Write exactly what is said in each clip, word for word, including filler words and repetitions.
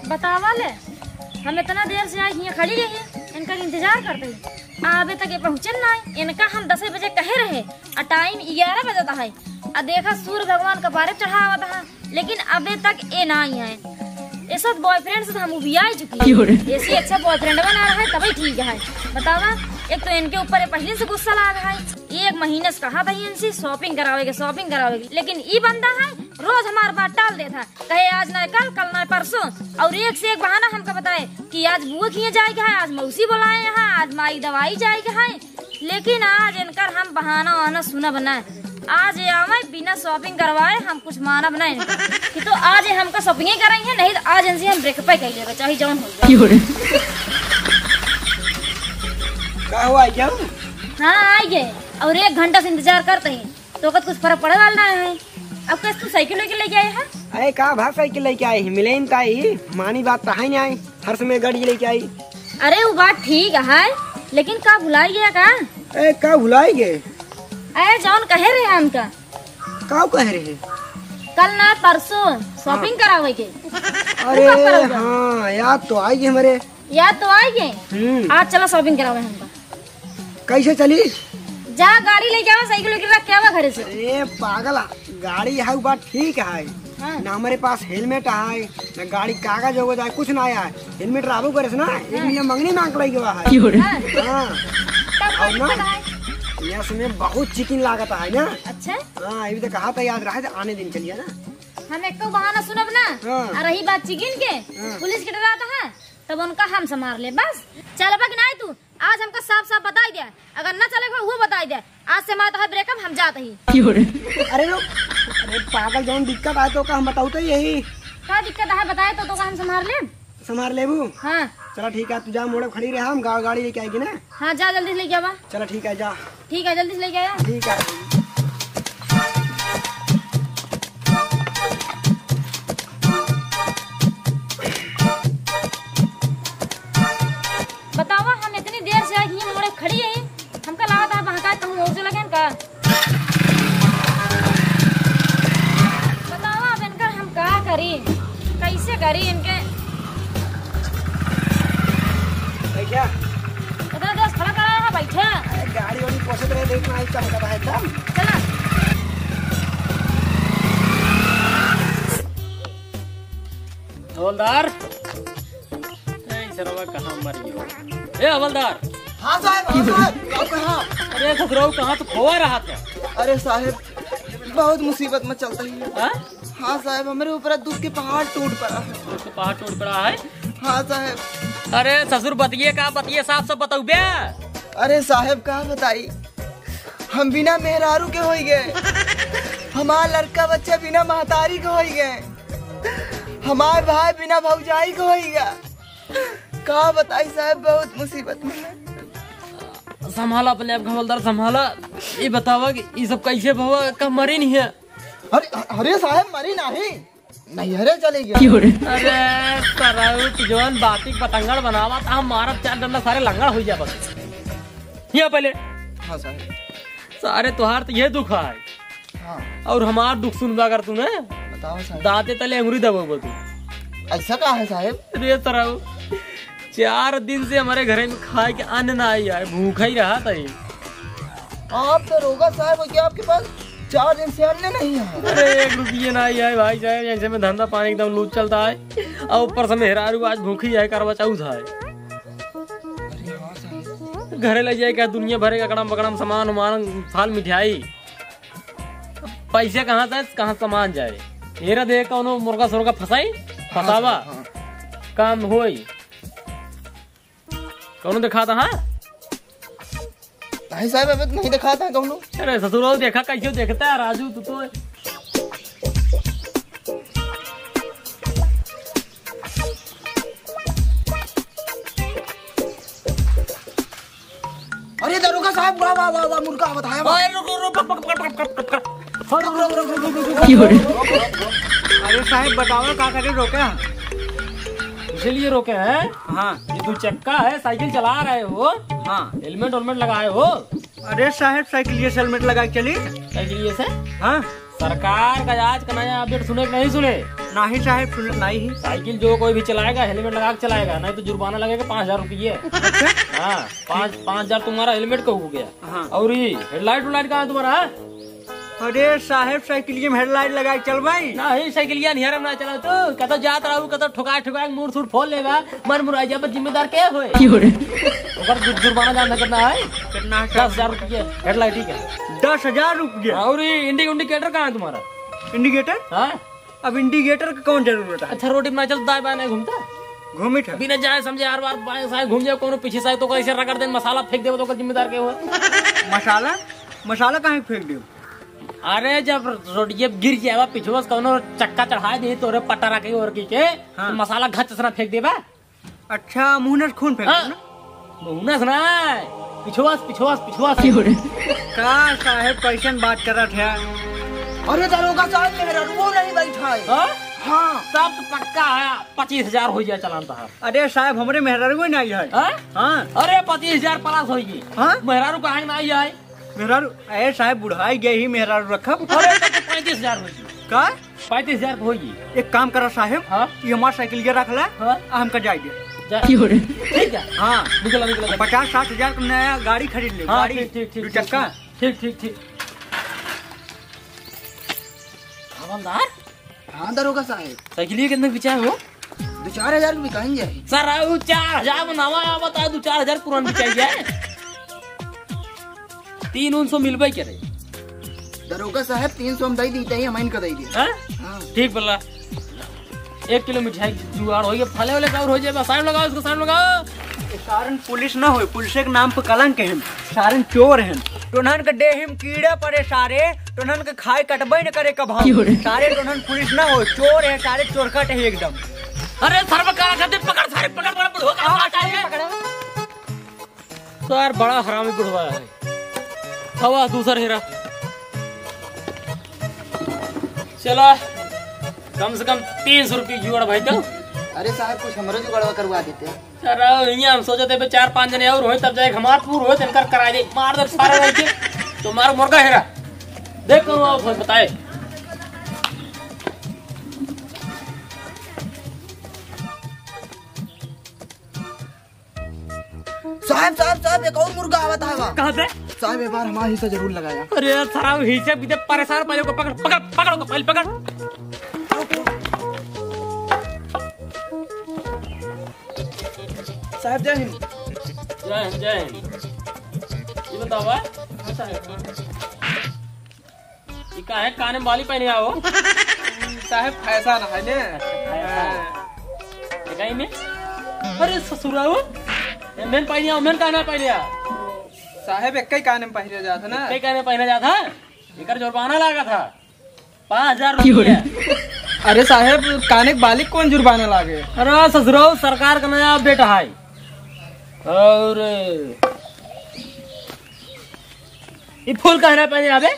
बतावा ले, हम इतना देर से आज हियाँ खड़ी रही, इनका इंतजार करत ही, आ अबे तक ये पहुँचन नाहीं। इनका हम दसे बजे कहे रहे, आ टाइम ग्यारह बजत है। आ देखा, सूर्य भगवान कपारे चढ़ावत है, लेकिन अबे तक ये नाहीं है। ये सब बॉयफ्रेंड से तो हम उबियाई चुकी है। क्यों रे? ऐसी अच्छा बॉयफ्रेंड बना रहा है, तभी ठीक है। बतावा, एक तो इनके ऊपर ये पहले से गुस्सा लाग है। एक महीने से कहा था इनसे शॉपिंग करावे के, शॉपिंग करावे के, लेकिन ई बंदा है, रोज हमार बात टाल देत है। कहे आज ना कल, कल ना परसों, और एक से एक बहाना हमका बताए कि आज बुआ किए जाए के है, आज मौसी बुलाए हैं, आज माई दवाई जाए के है। लेकिन आज इनकर हम बहाना वहाना सुनब ना। आज ये आवे बिना शॉपिंग करवाए, हम कुछ मानब ना इनका। कि तो आज ये हमका शॉपिंग ही कराई है, नहीं तो आज इनसे हम ब्रेकअप ही कर लेबे, चाहे जौन हो जाए। क्यों रे? का हुआ, आई गया? हाँ, आई गए। और एक घंटा से इंतजार करत ही, तो ओकर कुछ फर्क पड़े वाला ना है। अब कैसे तू साइकिल लेके लेके आए है? अरे का भा साइकिल लेके आए ही, मिले ही न ताई, मानी बात तो है नहीं आई, हर समय गाड़ी लेके आई। अरे वो बात ठीक है, लेकिन का भुलाई गया का? ए, का भुलाई गए? अरे जौन कहे रहे हमका। का कहे रहे? कल ना परसों शॉपिंग हाँ। करावे के। अरे तू का करावे? हाँ, याद तो आई गई हमरे। याद तो आई गई। हम्म। आज चला शॉपिंग करावे हमका। कैसे चली? जा गाड़ी लेके आवा, साइकिल उइकिल रख के आवा घरे से। अरे पागल, गाड़ी है, उ बात ठीक है। हाँ। ना हमरे पास हेलमेट है, ना गाड़ी कागज वोगज है, कुछ ना है। हेलमेट रहबो करे से ना, एक हाँ। मिया मंगनी मांग के लई गवा है। क्यों रे? हाँ। हाँ। तब और ना, दिक्कत है? यहाँ से में बहुत चिकन लागत है ना। अच्छा? हाँ, ये भी तो कहा था, याद रहे तो आने दिन चलिए ना। हम एको बहाना सुनब ना। हाँ। और रही बात चिकन के, हाँ। पुलिस के डरात है, तब उनका हम संभाल ले बस। चलबा कि नहीं तू? आज हमका साफ साफ बताई दे, अगर ना चले को वो बताई दे, आज से हमारा तोहार ब्रेकअप, हम जात ही। क्यों रे? अरे रुक, अरे पागल, जौन दिक्कत आए तो का हम बताऊ तो यही। का दिक्कत है बताए तो, तो का हम संभाल ले। संभाल लेबू? हाँ। चला ठीक है, तू जा मोड़े खड़ी रहे, हम गा-, गाड़ी लेके आएगी ना। हाँ जा जल्दी से लेके आवा। चला ठीक है, जा। ठीक है, जल्दी से लेके आया। ठीक है। बतावा, हम इतनी देर से आई हियाँ मोड़े खड़ी है, हमका लागत है बहका कहूँ और से लगन का। बतावा, अब इनका हम का करी, कैसे करी इनके? ए, क्या? इतना देर खड़ा करा है, बैठा। अरे, गाड़ी वाड़ी पोसत रहे, देख ना, आई चमकता है एकदम। चला। हवलदार, ए, ई सरवा कहाँ मर गयो? ए, हवलदार। हाँ साहेब, हाँ साहेब, का कहा? अरे, ससुरऊ कहाँ तो खोवा रहा था? अरे साहेब, बहुत मुसीबत में चलता ही है। हाँ? हाँ साहेब, हमरे ऊपर दुख के पहाड़ टूट पड़ा है। दुख के पहाड़ टूट पड़ा है? हाँ साहेब। अरे ससुर, बतिये का, बतिये साफ साफ बतउबे। अरे साहेब, का बताई, हम बिना मेहरारू के होई गए, हमार लड़का बच्चा बिना महतारी के होई गए, हमार भाई बिना भौजाई के होई गया। का बताई साहेब, बहुत मुसीबत में है। संभाला अपने आप, हवलदार, संभाला। ई बतावा कि ई सब कैसे भवा, का मरी नहीं है? अरे, अरे साहेब, मरी नहीं, नैहरे चले गया। अरे सरऊ, तू जवन बाती पतंगड़ बनावा था, हम मारब चार डंडा, सारे लंगड़ हो जाबा। यहाँ पहले। हाँ साहेब। सारे, तोहार तो ये दुख है। हाँ। और हमार दुख सुनबा अगर तू ना, बताओ साहेब। दाँते तले अंगुरी दबाबा तू। ऐसा का है साहेब? अरे सरऊ, चार दिन से हमरे घरे में खाए के अन्न ना आई है, भूखा ही रहत ही। आप दरोगा साहेब हो क्या, आपके पास चार दिन से अन्न नहीं है? अरे एक रुपये ना आई है भाई साहेब, ऐसे में धंधा पानी एकदम लूज चलता है, और ऊपर से मेहरारू आज भूखी है, करवा चौथ है। अरे हाँ साहेब। घरे ले जाए क्या, दुनिया भरे का कड़म बकड़म सामान उमान, फाल मिठाई, पैसे कहाँ से, कहाँ सामान जाए? हेरा दे, कौनो मुर्गा सुर्गा फंसाई, हाँ फंसावा, साहेब, हाँ। काम होई। कौनो दिखाता, हाँ? नहीं साहेब, अबे तो नहीं दिखाता है कौनो। अरे ससुरो, देखा कैसे देखता है राजू, तू तो। अरे दरोगा साहब, वाह, वाह, वाह, वाह, मुर्गा आवत है, वाह। अरे रुक, रुक, रुक, रुक, रुक, रुक, रुक, रुक। रुक, रुक, रुक, रुक, रुक, रुक। अरे साहब, बताओ, का करे रोके हैं? इसीलिए रोके हैं। हाँ। ये दो चक्का है, साइकिल चला रहे हो? हाँ। हेलमेट वेलमेट लगाए हो? अरे साहेब, साइकिलिये से हेलमेट लगा के चली। साइकिलिये से? हाँ। सरकार का आज का नया अपडेट सुने कि नहीं सुने? नाही साहेब, सुने नाही ही। साइकिल जो कोई भी चलाएगा, हेलमेट लगा के चलाएगा, नहीं तो जुर्माना लगेगा पाँच हजार रुपये। अच्छा। हाँ, पाँच, पाँच हजार तुम्हारा हेलमेट का हो गया। हाँ। और ये हेडलाइट वेडलाइट कहाँ है तुम्हारा, हाँ? अरे साहेब, साइकिलिये में हेडलाइट लगा के चल भाई। नहीं, साइकिलिया निहरम ना चला तू। कतो जात रहू, कतो ठुकाए ठुकाए मूड़ सूड़ फोड़ लेगा, मन मुराई जाबे, जिम्मेदार के होए? क्यों रे? ओकर जु-, जुर्माना जानता कितना है? कितना है? दस हजार रुपये हेडलाइट ही का। दस हजार रुपये? हाँ, और ये इंडी-, इंडिकेटर कहाँ है तुम्हारा? इंडिकेटर? हाँ। अब इंडिकेटर का कौन जरूरत है? अच्छा, रोड में चल, दाएं बाएं नहीं घूमता? घूमित है। बिना जाए समझे हर बार बाएं साएं घूम जाए, कोनो पीछे साएं तो कैसे रगड़ दे, मसाला फेंक दे, तो ओकर जिम्मेदार के हुआ? मसाला? मसाला काहे फेंक दे? अरे, जब रोडिये गिर जाएगा, पिछुआ से कौनो चक्का चढ़ाए दे तोरे पटरा के और की के, हाँ। तो मसाला घच से ना फेंक देबा। अच्छा, मुहना से खून फेंक हाँ। देबा ना? मुहना से ना, पिछुआ से, पिछुआ से, पिछुआ से। क्यों रे? का साहेब, कैसन बात करत है? अरे, दरोगा साहब, मेहररुओ नहीं बैठा है। हाँ? हाँ। तब तो पक्का है, पच्चीस हजार हो जाए चालान तहार। अरे साहेब, हमरे मेहररुओ नहीं है। हाँ? हाँ। अरे, पच्चीस हजार प्लस होई। हाँ? मेहरारू कहाँ के नहीं है? मेहरारू, ए साहेब, बुढ़ाई गए ही मेहरारू रखब। अरे, तब तो पैंतीस हजार होई। का? पैंतीस हजार होई। एक काम करा साहेब, हाँ? ये हमार साइकिल ये रख ला, हाँ? आ हमका जाए दे। जा। ठीक है। हाँ। निकला, निकला, निकला। पचास साठ हजार का नया गाड़ी खरीद ले, हाँ, गाड़ी, ठीक, ठीक, ठीक, दो चक्का। ठीक, ठीक, ठीक। हवलदार? हाँ, दरोगा साहेब। साइकिलिया कितने की बिचाए हो? दो चार हजार की बिकाइन जाए। सर, वो चार हजार में नवा आवा था, दो चार हजार पुरान बिचाई जाए। तीन उन सौ मिलबे करे। दरोगा साहेब, तीन सौ हम दई दी, तही हम इनका दई दी। हाँ? हाँ। ठीक बोला। एक किलो मिठाई जुगाड़ हो गया, फले वाले का और हो जाए, बस साइड लगाओ इसको, साइड लगाओ। ये सारन पुलिस ना होए, पुलिस के नाम पे कलंक है, सारन चोर हैं। टोनहन के देहिम कीड़ा पड़े सारे, टोनहन के खाए कटबे न करे कभाओ। क्यों रे? सारे टोनहन पुलिस ना होए, चोर है सारे, चोरकट है एकदम। अरे सर, का खातिर पकड़ सारे, पकड़, पकड़, बुढ़वा का हाँ, हाथ आए। पकड़ो। सर, बड़ा हरामी बुढ़वा है। हवा दूसर हेरा। चला, कम से कम तीन सौ रुपये जुगाड़ भाई तो। अरे साहब, कुछ हमरो जुगाड़वा करवा देते। सर, यहाँ हम सोचते बे चार पाँच जने और होए, तब जाए हमार पूर होए, इनकर करा दे। मार दे सारे भाई के। तो मार मुर्गा हेरा। देख कौन आओ, बताए। साहब, साहब, साहब, एक और मुर्गा आवत है बा। कहाँ से? साहब, एक बार हमारा हिस्सा जरूर लगाया। अरे यार, सारा हिस्सा भी दे, परेशान, पहले को पकड़, पकड़, पकड़ को, पहले पकड़। साहब, जय हिंद। जय हिंद, जय हिंद। ये बतावा। हाँ, साहब। ई काहे काने में बाली पहने आओ? साहेब, फैशन है ने। अच्छा, फैशन। हाँ। एकाई में? अरे ससुराओ, ए, मेन पहने आओ, मेन काने में पहने आओ। साहेब, एक ही काने में पहने जात है ना। एक ही काने में पहने जात है। एकर जुर्माना लागा था पाँच हजार रुपया। अरे साहेब, काने के बाली कौन जुर्माना लागे? अरे ससुराओ, सरकार का नया अपडेट है। और ई फूल कहना पहने आवे?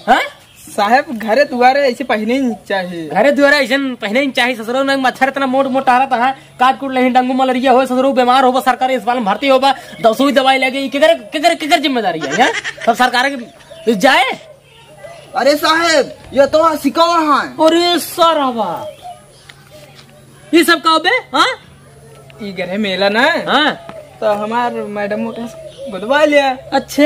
हाँ? साहेब, घरे दुआरे ऐसे पहने ही चाहिए। घरे दुआरे ऐसे पहने ही चाहिए। ससुरो में मच्छर इतना मोट मोट टहरत है, काट कूट लेही, डेंगू मलेरिया हो, ससुरो बीमार होबा, सरकारी अस्पताल में भर्ती होबा, द-, सुई दवाई लगे, ई केकर, केकर, केकर जिम्मेदारी है, हैं? सब सरकार के जाए। अरे साहेब, ये तो सिकवा है। अरे सरवा, ई सब का बे? हाँ? ई गरे मेला ना? हाँ। तो हमार मैडम के गोदवा लिया। अच्छा।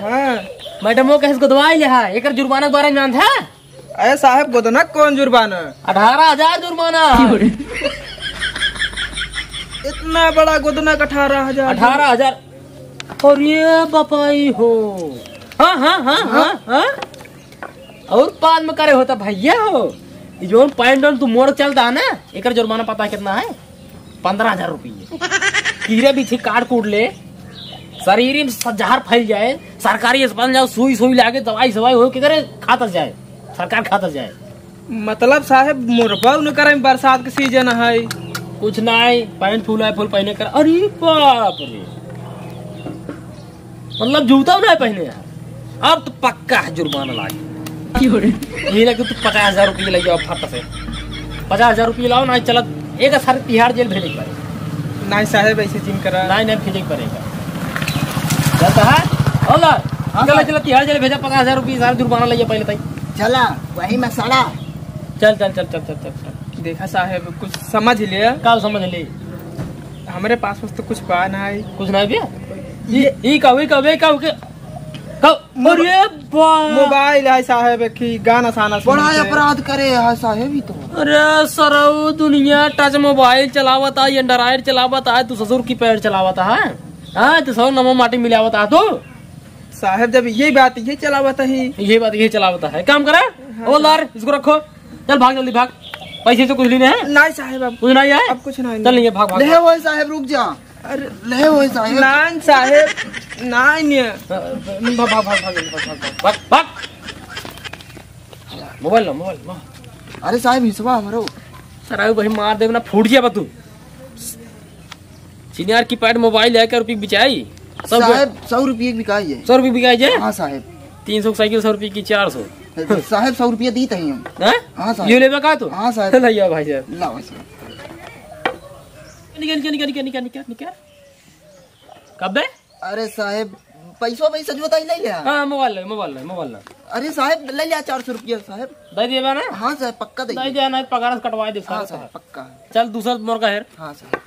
हाँ। मैडम के गोदवा लिया है। एकर जुर्माना के बारे में जानत है? अरे साहेब, गोदना कौन जुर्माना? अठारह हजार जुर्माना। इतना बड़ा गोदना का अठारह हजार? अठारह हजार। अरे बापाई हो। हाँ, हाँ, हाँ, हाँ, हाँ। और बाद में करे होता भैया हो, ई जौन पैंट जौन तू मोड़ चलता है ना, एकर जुर्माना पता है कितना है? पन्द्रह हजार रुपये। कीड़े बिच्छी काट कूट ले, शरीर में स-, जहर फैल जाए, सरकारी अस्पताल जाओ, सुई सुई लागे, दवाई सवाई हो, किधर खातर जाए, सरकार खातर जाए। मतलब साहेब, मोरबा उनकर में बरसात के सीजन है। कुछ नाई, पैंट फूला है, फूल पहने कर। अरे बाप रे, मतलब जूता भी नहीं पहने यार। अब तो पक्का है जुर्माना लागे। क्यों रे? यही ना कि तू पचास हजार रुपये ले जाओ फट से। पचास हजार रुपये लाओ ना, चलत एक सारे तिहाड़ जेल भेजे के पड़े। नहीं साहेब, ऐसे जिन करा। नहीं, नहीं, भेजे के पड़ेगा। चलता है? हवलदार, हाँ चला, साहब। चला, तिहाड़ जेल भेजा, पचास हजार रुपया सारा जुर्माना लइया पहिले तई। चला, वही में सड़ा। चल, चल, चल। देखा साहेब, कुछ समझ ले। का समझ ले? हमरे पास, पास तो कुछ बा ना है। कुछ ना है भैया? ये, ये का, ये का, ये का, ये का? का? मो-, अरे बा-, मोबाइल है साहेब, एक ही गाना साना सुनत बड़ा है। अपराध करे है साहेब, ई तो। अरे सरऊ, दुनिया touch मोबाइल चलावत है, Android चलावत है, तू ससुर keypad चलावत है। हाँ, तू ससुर नमो माटी मिलावत है तू। साहेब, जब ये बात ये चलावत है। ये बात ये चलावत है, काम करा। हाँ, हवलदार, इसको रखो। चल भाग, जल्दी भाग। पैसे से कुछ लेने हैं? नहीं साहेब, अब कुछ नहीं है? अब कुछ नहीं, चल, नहीं। नहीं है, भाग, भाग, ले भाग। हो साहेब, रुक जा। अरे, ले हो साहेब। नान साहेब, नान ये। भाग, भाग, भाग, भाग, भाग, भाग, भाग, भाग। मोबाइल लो, मोबाइल, मोबाइल। अरे साहेब, हिसवा हमरो। सर, आयो भाई, मार देब ना, फूट जाबा तू। सीनियर keypad मोबाइल है, क्या रुपये बिचाई? सब साहेब, सौ रुपये की बिकाई है। सौ रुपये बिकाई जे? हाँ साहेब। तीन सौ की साइकिल, सौ रुपये की चार सौ। साहेब, सौ रुपये दी तही हम। हैं? हाँ साहेब। ये लेबे का तू? हाँ साहेब। लइया भाई साहेब। ला भाई साहेब। निकाल, निकाल, निकाल, निकाल, निकाल, निकाल, निकाल। कब बे? अरे साहेब, पैसो भाई सच बताई, ले लिया। हाँ, मोबाइल ले, मोबाइल ले, मोबाइल ले। अरे साहेब, ले लिया चार सौ रुपया साहेब। दे दिए बा ना? हाँ साहेब, पक्का दे दे दिए। दिया ना, पगार से कटवा दे हाँ साहब, साहब। पक्का। चल, दूसरा मुर्गा है। हाँ साहेब।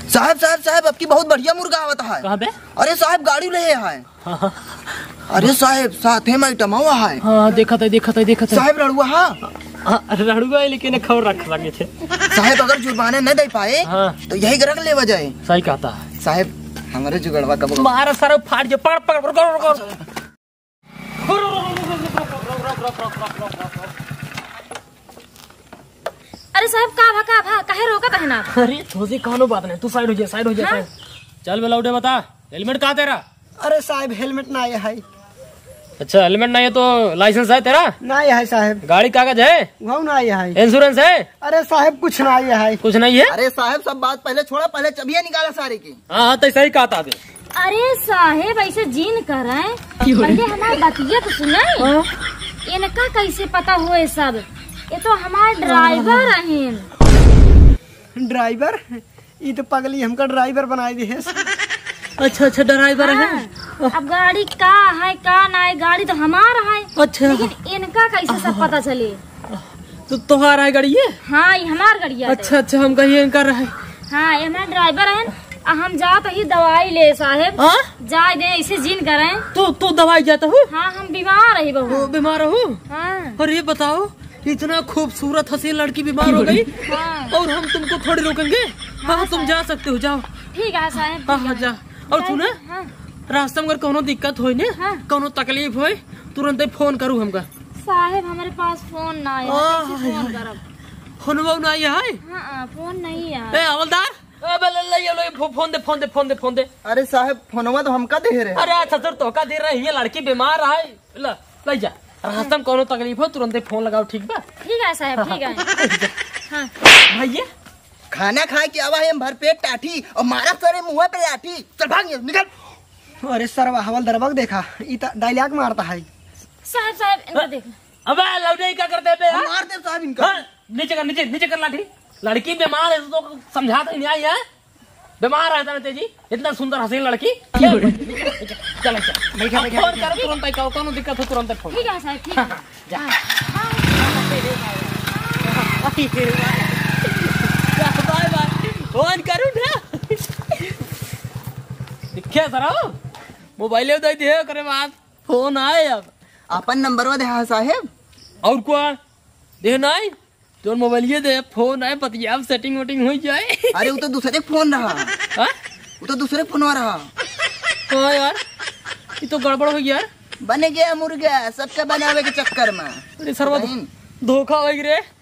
साहेब, साहेब, साहेब, अबकी बहुत बढ़िया मुर्गा आवत है। कहाँ बे? अरे साहेब, गाड़ी ले है। हाँ, हाँ। अरे साहेब, साथे में item हुआ है। हाँ, देखत है, देखत है, देखत है। साहेब, रड़ुआ है। हाँ, अरे रड़ुआ है, लेकिन एक और रख सके छे। साहेब, अगर जुर्माना न दे पाए, हाँ। तो यही ग्राहक लेवा जाए। सही कहता है। साहेब, हमारे जुगड़वा कब मारा सारा फाट के, पकड़, पकड़, पकड़, पकड़। अरे साहेब, का भा, का भा, काहे रोकत है ना? अरे, थोसी कौनो बात नहीं, तू side हो जा, side हो जा, हाँ? Side। चल बे लौटे, बता, helmet कहाँ तेरा? अरे साहेब, helmet ना आया है। अच्छा, helmet नहीं है तो license है तेरा? ना आया है साहेब। गाड़ी कागज है? वो ना आया है। Insurance है? अरे साहेब, कुछ ना आया है। कुछ नहीं है? अरे साहेब, सब बात पहले छोड़ा, पहले चबिया निकाला सारे की। हाँ, हाँ, तो सही कहत है। अरे साहेब, ऐसे जिन करें, पहले हमार बतिया तो सुने। हाँ। इनका कैसे पता हुए सब? ये तो हमार driver रहेन। Driver? ई तो पगली हमका driver बनाई देहेस। अच्छा, अच्छा, driver है। हाँ, अब गाड़ी का है, का ना है, गाड़ी तो हमार है। अच्छा। लेकिन इनका कैसे सब पता चले? तो तोहार है गाड़ी ये? हाँ, ये हमार गाड़ी है। अच्छा, अच्छा, हम कहिए इनका रहे। हाँ, ये हमार driver है। आ, हम जात ही दवाई ले साहेब। हाँ? जाए दे, ऐसे जिन करें। तू, तू दवाई जाता हूँ? हाँ, हम बीमार है बहुत। ओ, बीमार हो? हाँ। और ये बताओ, इतना खूबसूरत हसीन लड़की बीमार हो गई हाँ। और हम तुमको थोड़ी रोकेंगे। हाँ, हाँ, तुम साहब। जा सकते हो, जाओ। ठीक है साहब, हाँ, ठीक हाँ, है। जा। और जाए सुना, दे, हाँ। रास्ता में अगर कौनो दिक्कत होई ने, हाँ। कौनो तकलीफ होई, तुरंत ही फोन करू हमका। साहेब, हमारे पास फोन ना है, आ, कैसे फोन हाय, हाय। करब? फोनवा ना आया है? हाँ, हाँ, फोन नहीं है। ए, हवलदार, ए, बे, ले, ले, ये लो, ये फो-, फोन दे, फोन दे, फोन दे, फोन दे। अरे साहेब, फोनवा तो हमका दे रहे। अरे, ससुर, तोहका दे रहे, ये लड़की बीमार है। ला, ले जा। रास्ता में कौनो तकलीफ हो, तुरंते फोन लगाओ, ठीक बा? ठीक है साहेब, ठीक है। हाँ। भैया। खाना खाए के आवा है हम भरपेट टाठी और मारा सारे मुंह पे लाठी। चल भाग यहाँ, निकल। अरे सरवा हवलदरवा को देखा, ई त dialogue मारता है। साहेब, साहेब, इनका देख। अबे लौटे, ई का करते बे, हम हाँ? मार दे साहेब इनका। हाँ, नीचे कर, नीचे, नीचे कर लाठी। लड़की बीमार है तो समझात नहीं आई है। बीमार रहता ना तेजी, इतना सुंदर हसीन लड़की। चल, चल। नहीं, नहीं, अब फोन कर तुरंत ही करो, कौनो दिक्कत हो तुरंत ही फोन। ठीक है साहब, ठीक है। जा। हाँ। बाय बाय। फोन करू ना। दिखे सरा, मोबाइल दे दिए, ओकरे बाद फोन आए अब। अपन नंबरवा दे हाँ साहेब। और को दे नहीं? तोर मोबाइलिए दे, फोन आए, बतियाब, setting वेटिंग हो जाए। अरे, वो तो दूसरे फोन रहा। हाँ? वो तो दूसरे फोनवा रहा। हाँ यार, ये तो गड़बड़ हो गया यार। बन गया मुर्गा, सबका बनावे के चक्कर में। अरे सरवा, बहन। धोखा हो गई रे।